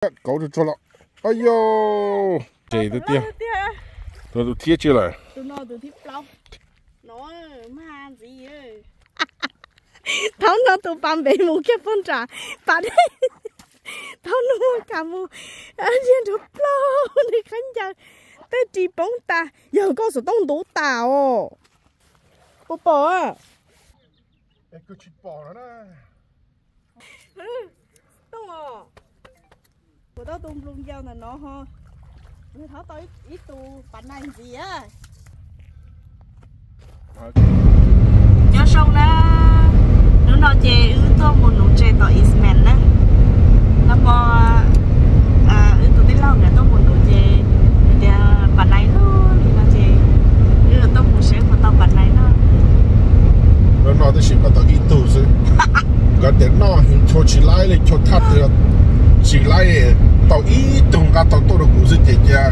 Kauv tsuag tsuag los. Au yau, ces tiag tiag. Tus thiab tsis lawm. Thaum no tus pas npe mus kiag puag nram pas dej, thaum no kam mus, ntsia nrov plaws nws khaub ncaws, tej ris poob tas, yog koj xov tooj ntuv tas os. Puas pom? Tooj os, kuv tau tus nploos yau ntawm no ho, nws thov tau ib tug pas nais ntxiv. Nyob zoo na, hnub no ces wb tuaj mus nuv ntses tom Eastman na. Nag hmo wb tus tij laug nkawd tuaj mus nuv ces hais tias pas nais loj li no ces wb tuaj mus seb puas tau pas nais noj. Noj tab sis kom tau ib tug xwb. Nkawd tias noj chua tsis laib li, chua thaj twg tsis laib, tau ib tug nqa tau tuaj rau kuv xwb ces cia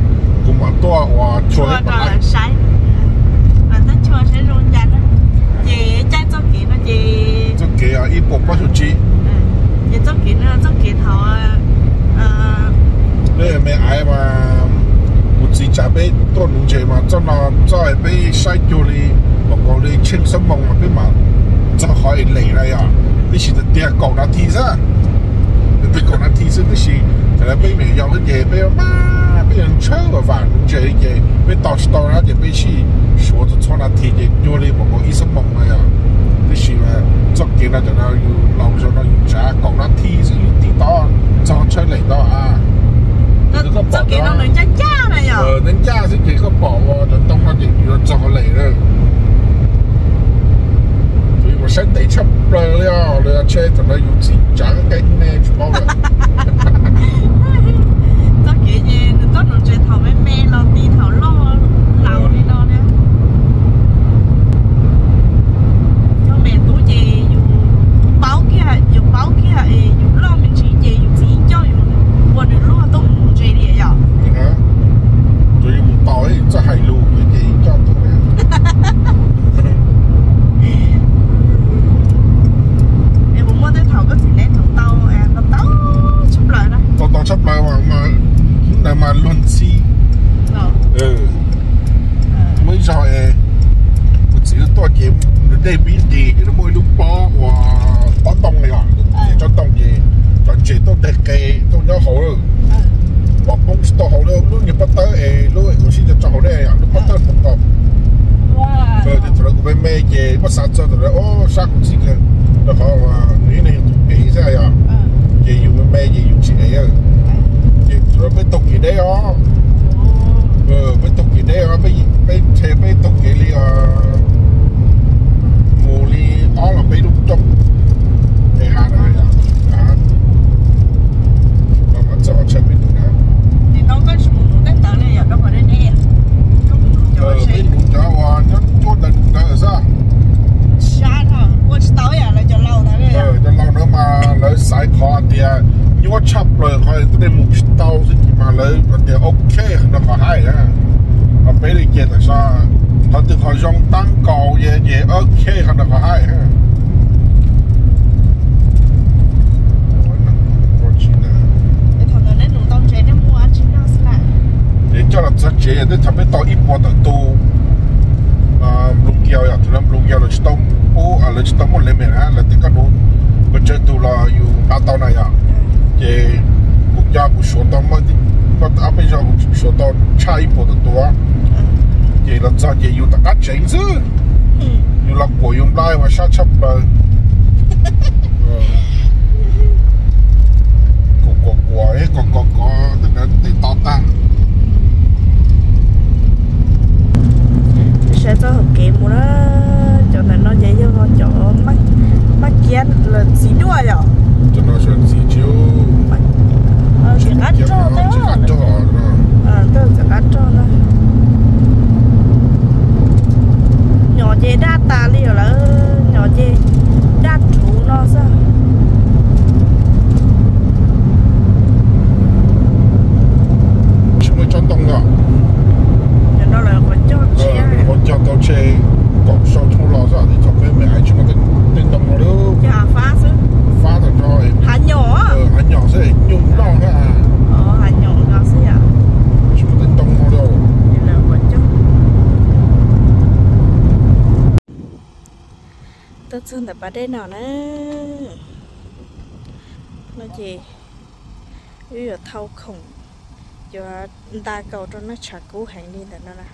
kuv mam tuaj ua chua ib pas laib. Ces caij txoj kev no ces txoj kev ib puas plaub caug tsib. Ces txoj kev no txoj kev thaum peb me aiv mas kuv txiv tsav peb tuaj nuv ntses mas txoj no txoj peb saib cuag li, mas nkaus li tsheej xab moos mas peb mam txog qhov es lem na yom, tab sis tiag tiag kaum nas this xwb. Tiag tiag kaum nas this xwb tab sis thaum peb me nyuam yaus xwb ces peb mas peb yuav ntshaw vam vam nuv ntses li ces peb tos tsis tau na ces peb sim suav txhua txhua nas this ces cuag li mas nkaus ib xab moos na yom. Tab sis mas txoj kev no cov no yus laus zaum no yus tsav kaum nas this xwb yus tig tau txog tshawb lem tau a. Txoj kev no nws ncaj ncaj na yom. Nws ncaj xwb ces koj pom ua cov ntoo no ces yus yuav txog lem lawm. Yus mus saib ntev tshaj plaws li os, lawv tsheb thaum no yus txiv tsav qe me tsis paub lawm. Txoj kev ces nws tuaj nuv ntses thaum me me los ti thaum loj laus li no na. Cov me tub ces yus paub kiag, yus paub kiag es yus loj me ntsis ces yus txiv coj yus ua nws luag tuaj mus nuv ntses li yom. Tsuas yus mus tos txawj hais lus ces coj tuaj. Es puas muaj tej thaum koj txiv neb tau tau tau tshaj plaws na? Tau tau tshaj plaws mas hnub ntawd mas luag ntxhi. Muaj ib zaug es kuv txiv tuaj ces nws dej pib nqis ces nws muaj ib lub pob uas pob ntoo li os, ces tsob ntoo ces cov ntses tuaj teg qe tuaj nyob hauv lawm. Pom poob tsis tau hauv lub niag pob tawb es lub es kuv sib cog tso hauv dej lub pob tawb npoo nkaus. Ces thaum ntawd kuv me me ces muab xav txog thaum ntawd sab kuv txiv kawg rau qhov nws ib leeg tus ev xwb yom. Ces yus me me ces yus tsis ev, ces thaum ntawd peb taug kev deb os. Peb taug kev deb os, peb, peb ntshe peb taug kev li mus li ob los peb lub roob es hav no. Txog tshawb peb tus na. Peb tus cov uas nyob cuaj ntawd tus ntawd xwb. Cov laus ntawd mas lawv xaiv qhov tias nyuaj tshaj plaws qhov tuaj dej mus tsis tau xwb ces mas lawv tias ok qhov no qhov haib na. Qhov peb li ces tam sim no qhov twg qhov zoo tab nkaus ces ok qhov no qhov haib. Ces coj los txog tsev yog twb thaum peb tau ib puas tawm tus nploos yau yom, thaum no nploos yau lawv tsis tau pub, lawv tsis tau muaj limit na, lawv tias koj nuv pes tsawg tus los yus nqa tau na yom. Ces kuv coj kuv suav tau muaj ob peb zaug kuv suav tau tshaj ib puas tawm tus. Ces los txog ces yus tom qab tseev xwb, yus los kuam yus nplai mas sab tshaj plaws. Kuv kuam kuam kov kov kov tej ntawd tes to tag. Saib txoj hauv kev mus na, cov ntawm no ces yog cov maj kiab lawv txiv duaj yom. Cov no txiv tsis, txiv qab rog, txiv qab rog na. Nyom ces daj tas li os lawm, nyom ces daj rhuv no xwb. Txog ntawm pas dej no na, no ces wb yuav thau khoom, yuav nta kaus rau noj tshav kub heev li ntawm no na.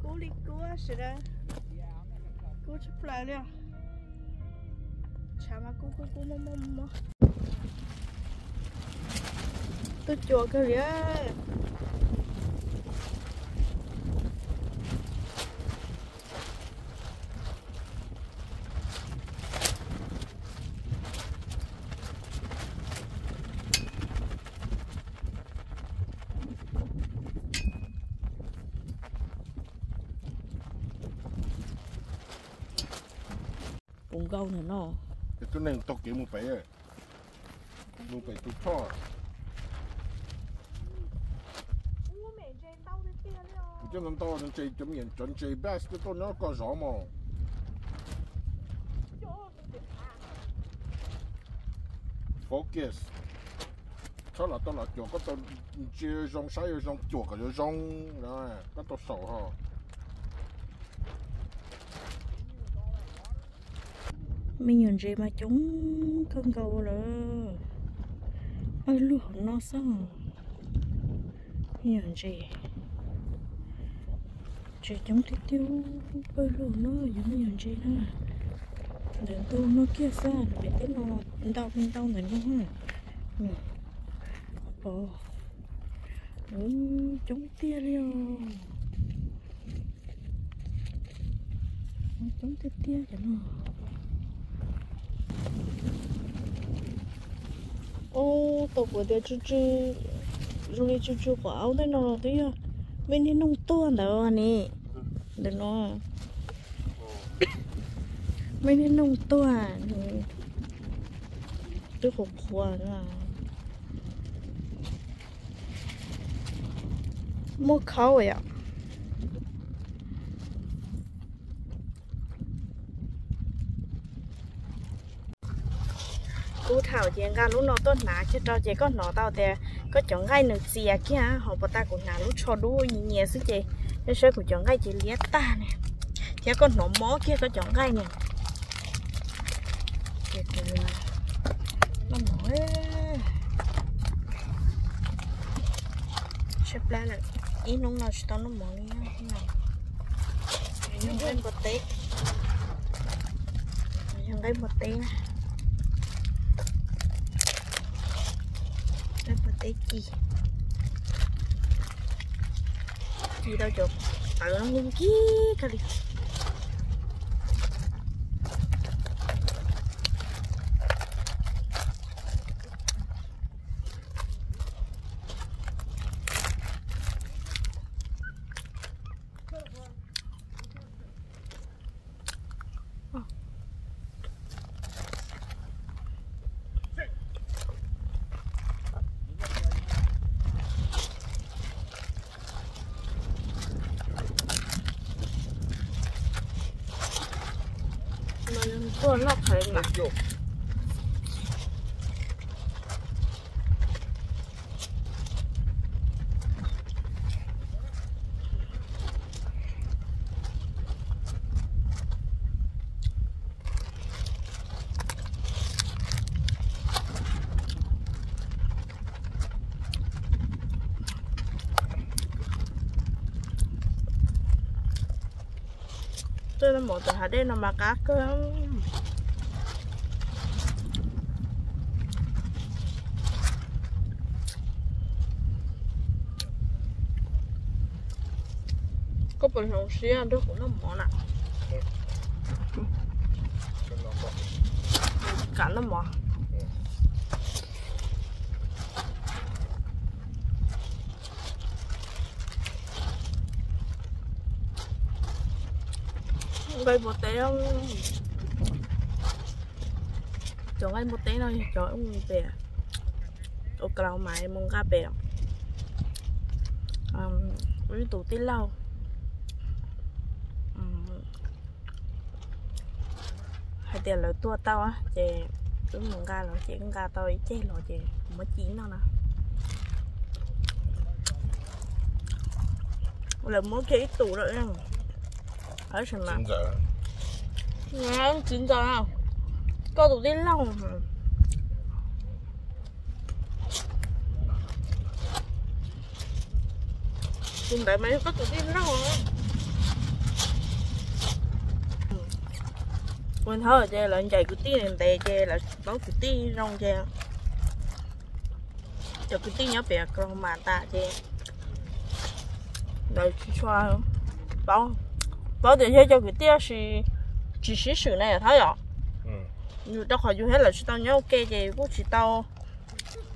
Kub li kub sawv daws, kub tshaj plaws li os. Tshav mas kub kub kub mob mob mob. Tuaj cuam kawg li. Puv nkaus ntawm no. Ces tus neeg taug kev mus pem, mus pem tus choj. Kuv coj ntau ntau ntses, cov me nyuam cov ntses bass coj tuaj nyob koj zov mos. Focus. Txhob los tau los cuam, koj tau ntsia zoo saib yuav zoo cuam kom yuav zoo, koj tau saum ho. Me nyuam ntses mas coob kawg nkaus lawm. Pawg lug hauv no xwb. Me nyuam ntses, ntses coob tiag tiag. Pawg lug no yog me nyuam ntses na. Ntawm ntug no kiag xwb, pem teb no ntau ntau ntawm no. Pom, coob tiag li os. Coob tiag tiag cov no. Ub, tau kuv tias tsw tsw, zoo li tsw tsw quav aub tej no los twb yog me niag noog tuag ntawd ne. Ntawm no me niag noog tuag, twb qhuav qhuav. Muaj khaub yom. Kuv thaum ces nqa lub no tuaj hnav kiag rau ces koj hnov tau tias koj cov nqaij nws txias kiag, ho puas tas kuv hnav lub tsho dub nyias nyias xwb ces nej saib kuv cov nqaij ces liab tag ne. Thiab koj hnov mob kiag koj cov nqaij ne. Ces kuv noj mov, tshaib plab lawm, ib hnub no tsis tau noj mov li. Yog nqaij npua teb, yog nqaij npua teb na. Nqaij npua teb ci, ci tau cov tawv no nkig kawg li. Tuaj loj qhov mas. Tuaj mov tom hav dej no mas qab kawg. Koj Puas zoo siab nrog kuv noj mov na? Kam noj mov. Nqaij npua teb, cov nqaij npua teb no yog cov ua pem, ua Kaus Mas mus nqa pem ib tus tij laug hais tias lawv tuaj tau ces wb mus nqa los ces wb nqa tau ib ceg los ces muab ci noj na. Lawv muab kiag ib tus lawm. Txiv ntxawm, txiv ntxawm, koj tus tij laug. Tus ntawd mas yog koj tus tij laug. Ua ntawd ces lawv ncaim kwv tij ntev ces lawv paub kwv tij zoo ces cov kwv tij nyob pem Kaus Mas tas ces lawv tsis tshua paub, paub tias yog cov kwv tij tab sis tsis sib swm na yom Thab yom. Yus rau qhov yus thiab lawv tsis tau nyob ua ke ces yus kuj tsis tau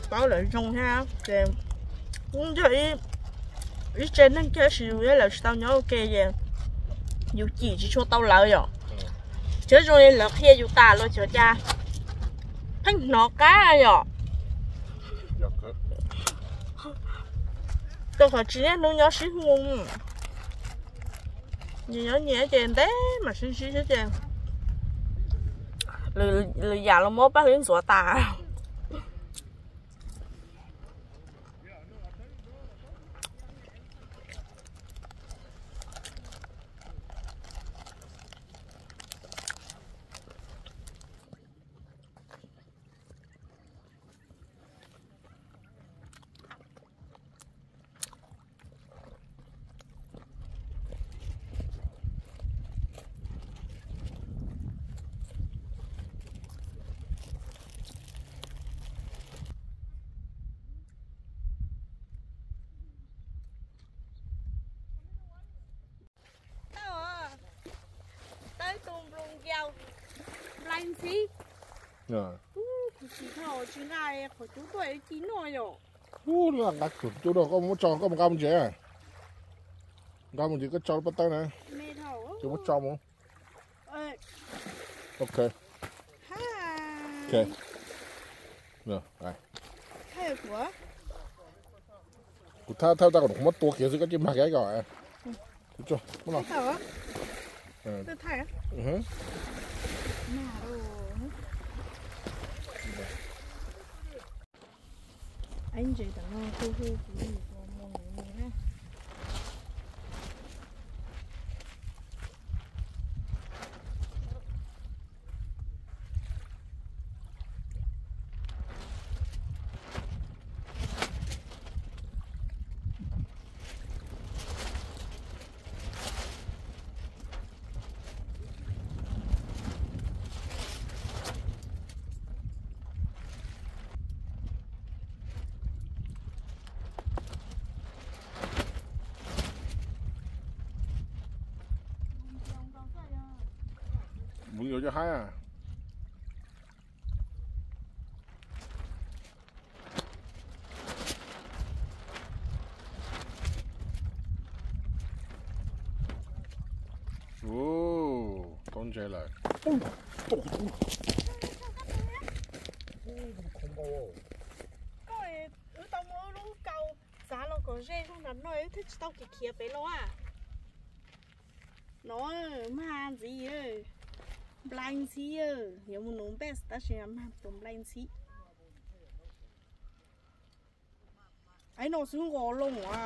paub lawv zoo thiab ces kuj yog ib tse neeg kiag tab sis yus thiab lawv tsis tau nyob ua ke ces yus cim tsis tshua tau lawv yom. Tsis zoo li lawv qhia yus tas los xyov cas pheej hnov qab yom. Rau qhov tsis niaj hnub nyob sib hu, nyias nyob nyias ces ntev mam sib ntsib xwb ces lwm yam los muab Paj Hlwb ntxuav tas. Tau, tau tus nploos ncaus, nplai ntxhib. Kuv xim dhau tsis nqa qhov cub tuaj ci noj yom. Ub, nqa qhov cub rau koj mus tso, koj mus nqa mus ntses. Nqa mus ntses koj tso lub pob tawb na. Ces muab tso mus. Ok. Ok. Kuv thaj thaj tau kom muab tua kiag xwb koj cia mag kiag kom. Ib ntses tam no hu hu kuv mus mus na. Mus yuav cov haib. Tau ntses lawm. Koj, wb tau muab wb lub kaus txav los kom ze zoo nram no wb thiaj tsis tau khiav khiav pem los a. No, mag ntxiv, nplai ntxhib, yuav mus nuv npej tab sis mag tus nplai ntxhib. Aib no xwb nqos loo a.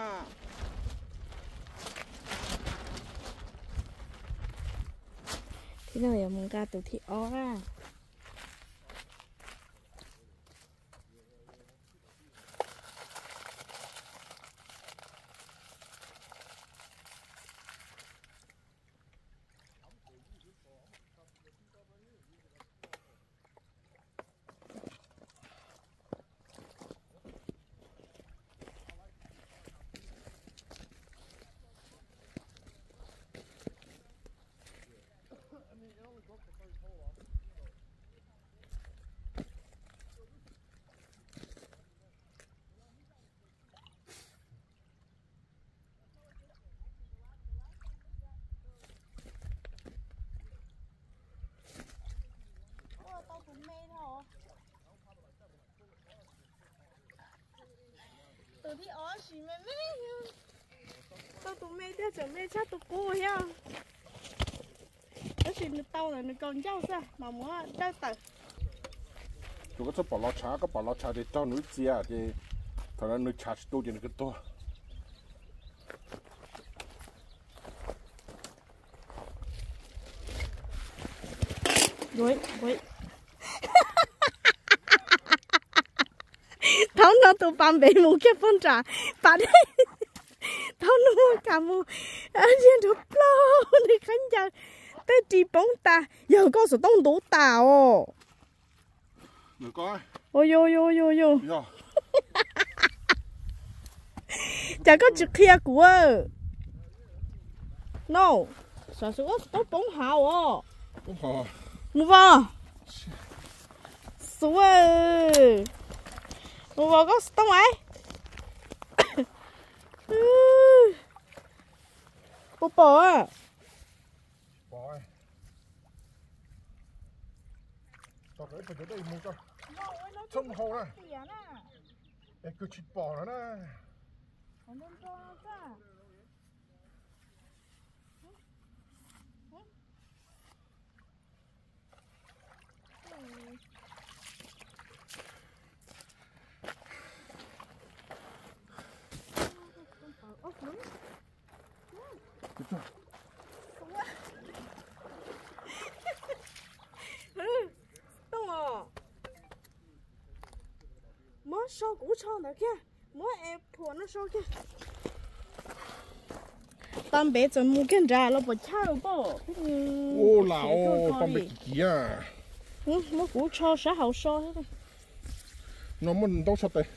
Thib no yuav mus nqa tus thib ob a. Tau tus me thiab, tseem me tshaj tus qub thiab. Tab sis nws tau ntawm nws kaus ncauj xwb mas muab dawj tawm. Tus koj txhob pom los tshav, koj pom los tshav ces raug nws ib txia ces thaum no nws tshav tsis tu ces nws kawg tuag. Thaum no tus pas npev mus kiag puag nram pas dej, thaum no kam mus ntsia nrov plaug nws khaub ncaws, tej ris poob tas, yog koj xov tooj ntuv tas os. Ua yo yo yo yo. Cas koj tsis qhia kuv? No, xov xov tooj poob hav os. Mus vos. Xov, mus vos koj xov tooj es. Puas pom? Txhob mus hauv na, es kws tsis pom no na. Tooj os, muab so kuv tsho ntawd kiag, muab es phuam no so kiag. Pas npev txawm mus kiag nrad los puas chawj pom. Ua lam, pas npev kiv kiv. Muab kuv tsho sab hauv so. No muab ntaub tsho tes.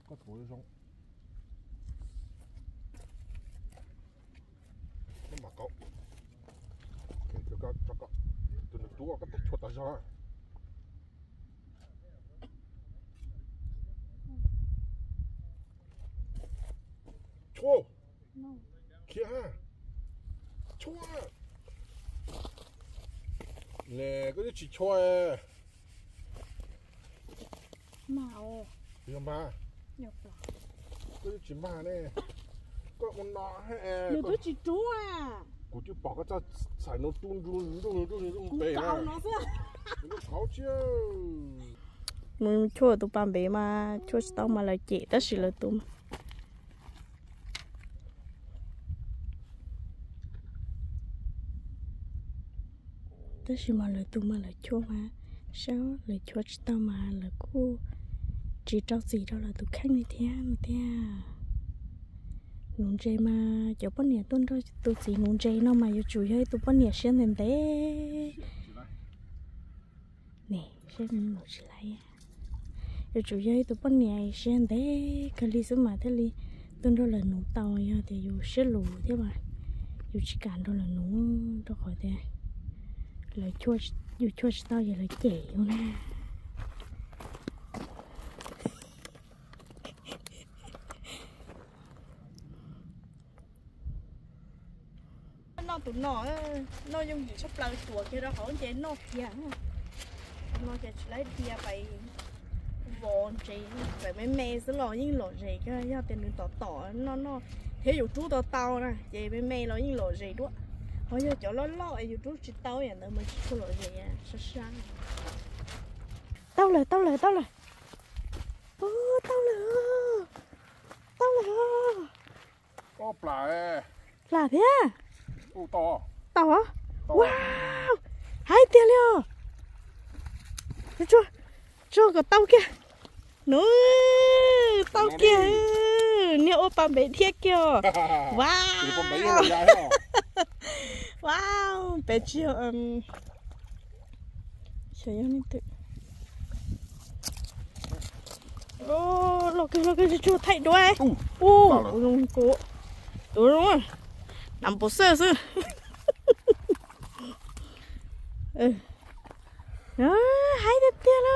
Koj tuav zoo. Tus nws tuav koj tus tshuaj tas zog. Tshuaj. Khiav. Tshuaj. Ne koj twb tsis tshuaj. Yog mas, koj twb tsis mag ne. Koj ua no, nws twb tsis rub. Kuv twb pom koj txoj xaim no tub nruj nruj nruj nruj npe na. Kuv qhauv tsis. Mus tshuaj tus pas npev mas tshuaj tsis tau mas lawv cem tab sis lawv tus Tab sis mas lawv tus mas lawv chua mas, saib lawv chua tsis tau mas lawv kuj tsis rau txim rau lawv tus kheej li thiab no tiag. Nuv ntses mas cov poj niam tuaj nrog tus txiv nuv ntses no mas yuav tsum yog ib tus poj niam siab ntev ntev. Ne, siab ntev nuv tsis laiv. Yuav tsum yog ib tus poj niam siab ntev kawg li xwb mas thiaj li tuaj nrog lawv nuv tau, yog tias yus siab luv thiab mas yus tsis kam nrog lawv nuv, rau qhov tias lawv, yus chua tsis tau ces lawv cem yus na. Noj tus no, noj yooj yim tshaj plaws, tuav kiag rau hauv ces noj kiag. No ces tsis laib dhia pais vov ntses, txawm me me xwb los yeej lom zem kawg, yog tias nws tom tom noj noj thiab yus rub tau tau na ces me me los yeej lom zem dua. Ho yog cov loj loj es yus rub tsis tau yam ntawd mas tsis tshua lom zem, sab sab. Tau lawm, tau lawm, tau lawm. Tau lawm, tau lawm. Plam thiab. Tau, wow, hais tiag li os. Tsuag kom tau kiag. Nws tau kiag, niag ua pas npev thiab kiag. Wow, wow, peb tsis yog, xyov yog leej twg. Loj kawg, loj kawg, tsuag thaij duab. Ub, kuv zoo, kuv zoo, nam pus xwb xwb. Hais tiag tiag na.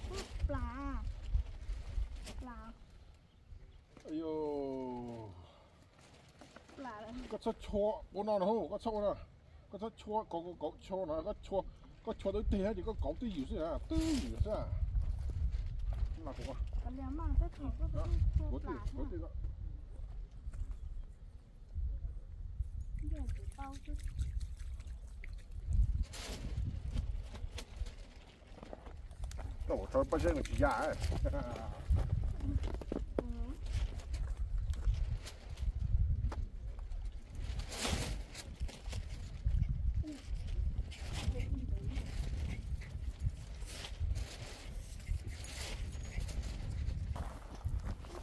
Koj txhob chua ua no na, koj txhob ua no, koj txhob chua, kauv kauv chua no, koj chua tau ib teg ces koj kauv twj ywm xwb, twj ywm xwb. Koj ua tau paj zeb nws tsis ya.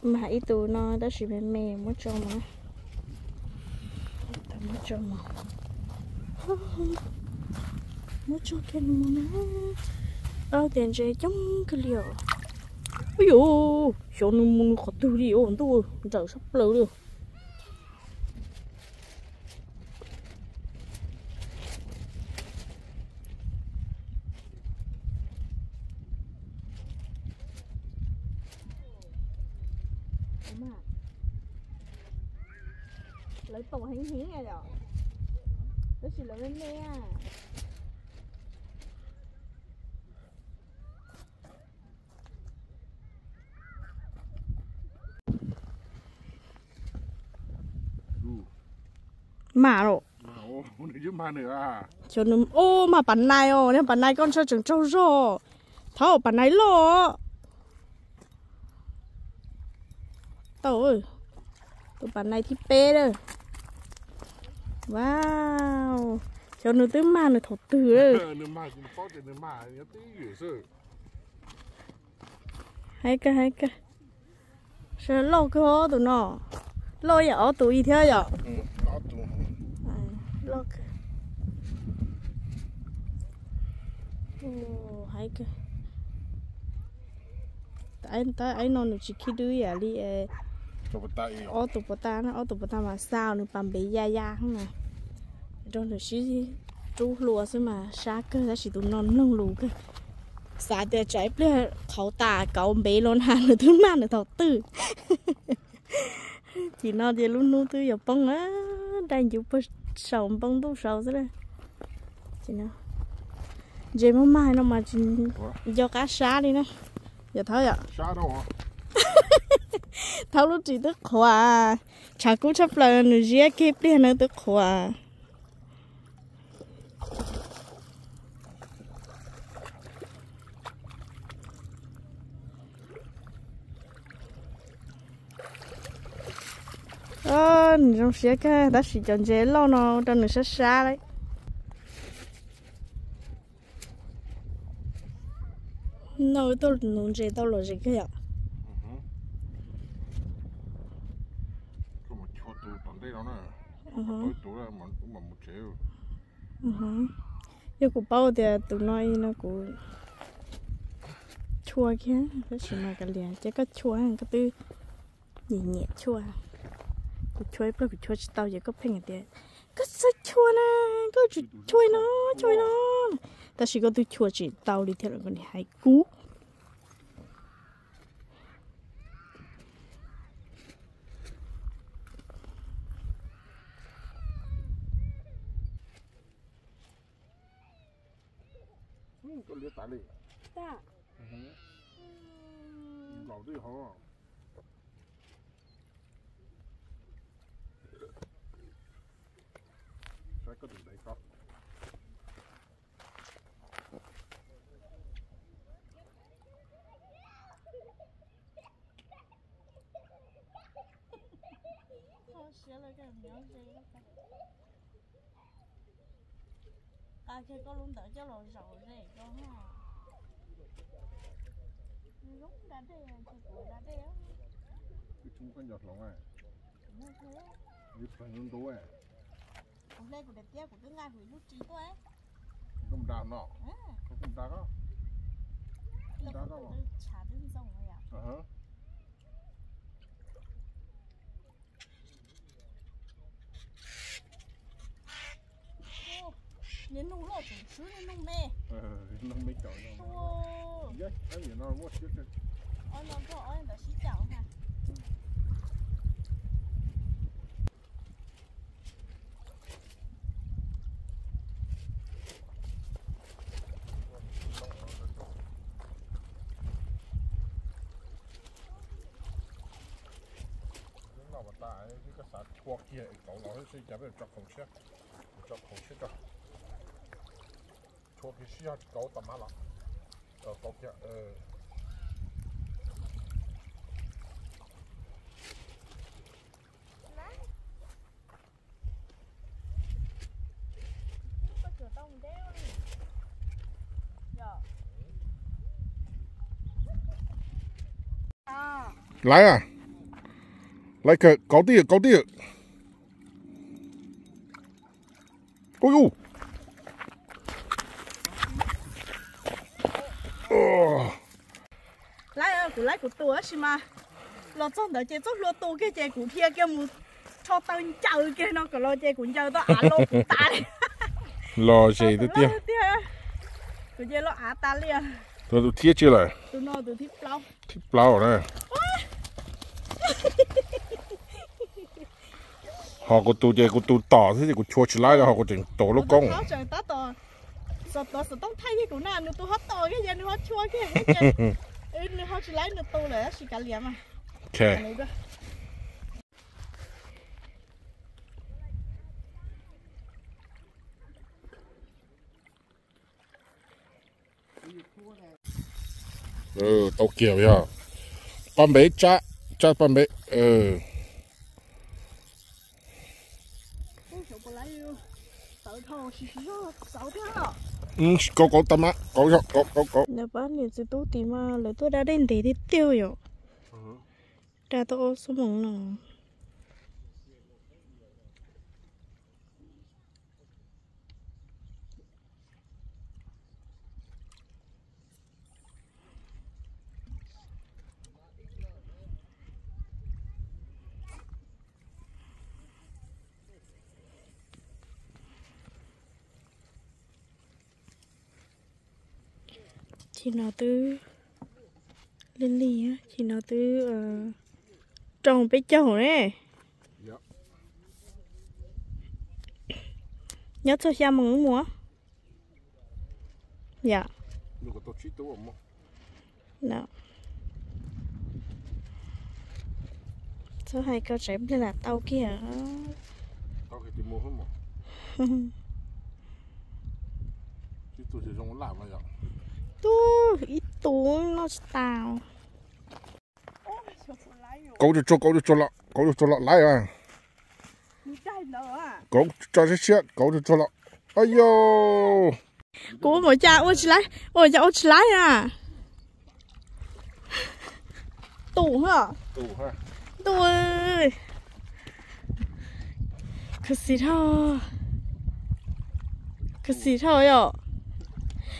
Mas ib tug no tab sis me me, muab tso mus, muab tso mus, muab tso kiag mus na. Au, tias ntses coob kawg li os. Ub yuv, xyov nws mus nws qhov twg li os, ntuj, nrawm sab plaws li. Lawv tom heev heev yom, tab sis lawv me me. Mas los, xyov nws, ub, mas pas nais os, niag pas nais koj ntshaw tseem tsaug zog, thov pas nais loj. Tau, tus pas nais thib peb lawm. Wow, xyov nws twb mag nws thaum twg. Hais kawg, hais kawg. Sawv loj kawg tus no. Loj yam ob tus ib thiab yom. Loj kawg. Hais kawg. Tab ib no nws tsis khib dub yam li ob tus puas tag na, ob tus puas tag mas xa nws pas npev ya ya na. Nrog nws sib rub hlua xwb mas sab kawg, tab sis tus no mloog lus kawg. Xav tias tsam ib pliag qhauv tas kauv npev los na nws twb mag nws thaum twg. Ces no ces lub hnub twb yuav poob na, dai ncuv puag saum npoo ntuj saud xwb na. Ces ntses maj mag no mas tsis nco qab sab li na. Yog Thaub yom? Thaub lub ris twb qhuav, tshav kub tshaj plaws nws ziab kiag pliag na twb qhuav. Nws zoo siab kawg tab sis cov ntses loj no rau nws sab sab lawm. Tuaj nuv ntses tau lom zem kawg yom. Yog kuv paub tias tus no no kuv chua kiag, tab sis mas kav liam ces koj chua koj twb nyiam nyiam chua. Kuv chua ib pliag kuv chua tsis tau ces koj pheej hais tias koj txhob chua na, koj tsis chua no, chua no. Tab sis koj twb chua tsis tau li thiab los koj niam hais kuv. Koj liab tas li. Nkaus twb hov. Saib koj tus ntaiv ko. Qa kiag koj lub ntawd coj los zaum ze koj ha. Zoo da dej, kuv da dej. Wb tsis muaj khaub ncaws hloov, wb pleev ntub. Kuv hle kuv daim tiab kuv twb nqa kuv ib lub ris tuaj. Koj mus da no, koj mus da ko. Da ko. Tshav twb ntxoo yom. Niag nug loj tseem swb niag nug me. Nug me cov no. Ob no nrog ob ntawd sib caum na. Noj tas koj xav tshua kiag es kauv los seb cas peb tso khoom tshiab, tso khoom tshiab tso. Tshua kiag sib ho tsis kauv tas mas los. Kauv kiag. Laiv a, laiv kawg, kauv tib yam, kauv tib yam. Ui, laiv, kuv laiv kuv tus tab sis mas los txog ntawd ces txoj hlua tu kiag ces kuv dhia kiag mus rho taw ncaws kiag no kom los ces kuv ncaws tau av los kuv tas li. Los zem tiag tiag. Kuv ces los av tas li. Tus thib tsi lawm? Tus no tus thib plaub. Thib plaub na. Ho kuv tus ces kuv tus tom thiab ces kuv chua tsis laib, ho kuv tseem tuav lub koob. Xov tooj thaij kiag kuv na, nws tus ho tom kiag ces nws ho chua kiag, nws ho tsis laib nws tus lawm tab sis kav liam mas. Tau kiag yog paj npev, tsab, tsab paj npev. Kauv, kauv tas mas, kauv, kauv, kauv. Lawv pab niam txiv tub tim mas lawv tuaj da dej ntev tiag tiag yom. Da tau ob xuab moos no. Chim no twb li li, chim no twb rau peb caug ne. Nyob txog xya moos wb mus. Yom. Txhob hais koj tsaiv pliag lam tau kiag. Tub ib tug noj tsis tas. Kauv tsuag tsuag, kauv tsuag tsuag los, kauv tsuag tsuag los laiv a. Kauv tso siab siab, kauv tsuag tsuag los. Ayo. Kuv ua cas ua tsis laib, ua cas ua tsis laib a. Ntuj, ntuj, khuv xim dhau, khuv xim dhau yom.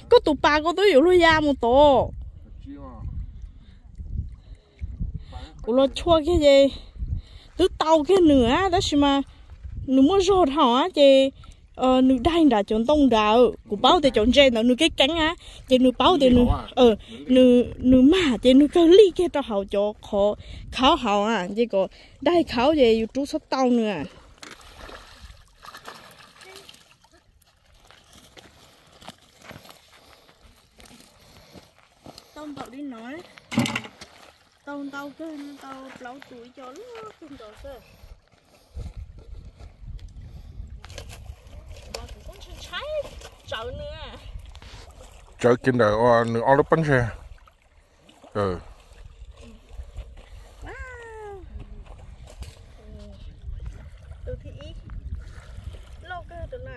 Koj tus pas koj twb yuav luag ya mus tod. Kuv los chua kiag ces twb tau kiag nws a, tab sis mas nws muaj zog dhau a ces nws daig nram cov ntoo nrad. Kuv paub tias cov ntses ntawd nws keeb keeb a, ces nws paub tias nws, nws mag ces nws kawg lij kiag rau hauv cov qhov khauv hauv a, ces kom daig khauv ces yus rub txhob tau nws a. Tau npaum li no, tau ntau kawg, tau plaub tus ib co loj kawg nkaus xwb. Tsawv kiag ntawm nws ob lub pob ntseg. Tus thib ib, loj kawg tus na.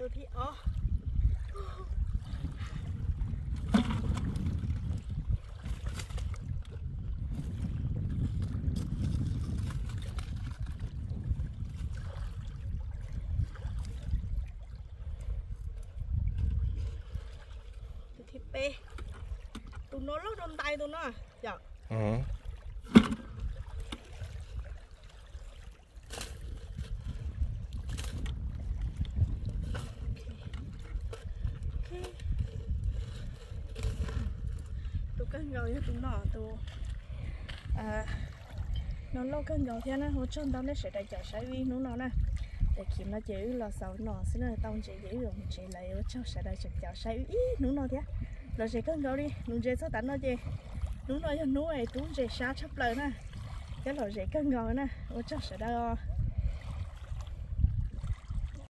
Tus thib ob. Tus thib peb. Tus no loj rau ntais tus no yom. Tus kawg nkaus yog tus no, tus no loj kawg nkaus thiab na. Ua tsaug ntau nej sawv daws caum saib wb hnub no na. Ces khiv no ces wb los xaus no xwb na, tau ntses ces wb yuav mus tsev lawm. Ua tsaug sawv daws tseem caum saib wb ib hnub no thiab. Lom zem kawg nkaus li, nuv ntses txog tav no ces hnub no yog hnub es rub ntses sab tshaj plaws na, thiab lom zem kawg nkaus na. Ua tsaug sawv daws.